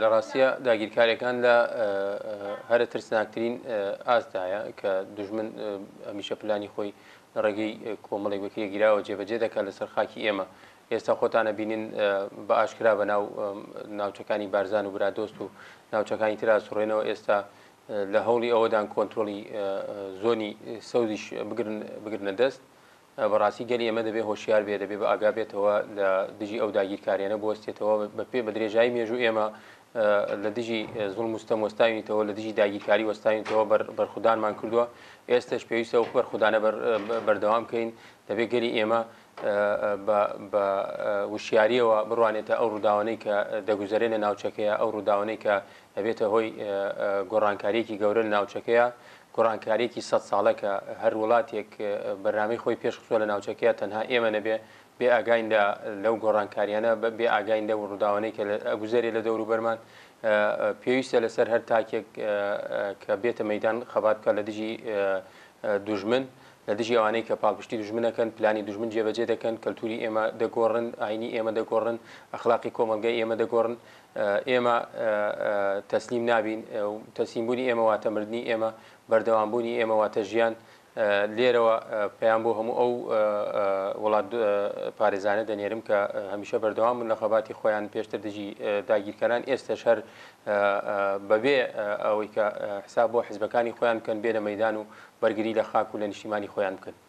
لە ڕاستیا داگیرکاریەکان لە هەرە ترسناکترین ئاستدایە کە دوژمن هەمیشە پلانی خۆی لە ڕێگەی کۆمەڵێک بەکرێگیراوە جێبەجێ دەکات لەسەر خاکی ئێمە. ئێستا خۆتان ئەبینن بە ئاشکرا بە ناو ناوچەکانی بارزان و برادۆست و ناوچەکانی ترا سوڕێنەوە، ئێستا لە هەوڵی ئەوەدان کۆنترۆڵی زۆنی سەوزیش بگرنە دەست. بەڕاستی گەلی ئێمە دەبێ هۆشیار بێ، دەبێ بە ئاگا بێتەوە، لە دژی ئەو داگیرکاریانە بوەستێتەوە. بە پێ بە درێژایی مێژوو ئێمە لە دژی زوڵم و ستەم وەستاوینەتەوە، لە دژی داگیرکاری وەستاوینەتەوە، بەرخودانمان کردووە. ئێستەش پێویستە ئەو بەرخودانە بەردەوام بکەین. دەبێ گەلی ئێمە بە وشیارییەوە بڕوانێتە ئەو ڕووداوانەی کە دەگوزەرێن لە ناوچەکەیە، ئەو ڕووداوانەی کە ئەبێتە هۆی گۆڕانکارییەکی گەورە لە ناوچەکەیە، گۆڕانکارییەکی سەد ساڵە کە هەر وڵاتێک بەرنامەی خۆی پێش خستووە لە ناوچەکەیە، تەنها ئێمە نەبێ بێ ئاگاین لە لەو گۆڕانکاریانە، بێ ئاگاین لەو ڕووداوانەی کە ئەگوزەرێ لە دەوروبەرمان. پێویستە لەسەر هەر تاکێک کە بێتە مەیدان خەبات بکات لە دژی دوژمن، لە دژی ئەوانەی کە پاڵپشتی دوژمن ئەکەن، پلانی دوژمن جێبەجێ دەکەن، کەلتوری ئێمە دەگۆڕن، ئاینی ئێمە دەگۆڕن، ئەخلاقی کۆمەڵگەی ئێمە دەگۆڕن. ئێمە تەسلیم نابین، تەسلیمبوونی ئێمە واتە مردنی ئێمە، بەردەوامبوونی ئێمە واتە ژیان. لێرەوە پەیام بۆ هەموو ئەو وڵات پارێزانە دەنێرم کە هەمیشە بەردەوام بوون لە خەباتی خۆیان پێشتر دژی داگیرکەران، ئێستەش هەر بەبێ ئەوەی کە حساب بۆ حزبەکانی خۆیان بکەن بێنە مەیدان و بەرگری لە خاک و لە نیشتیمانی خۆیان بکەن.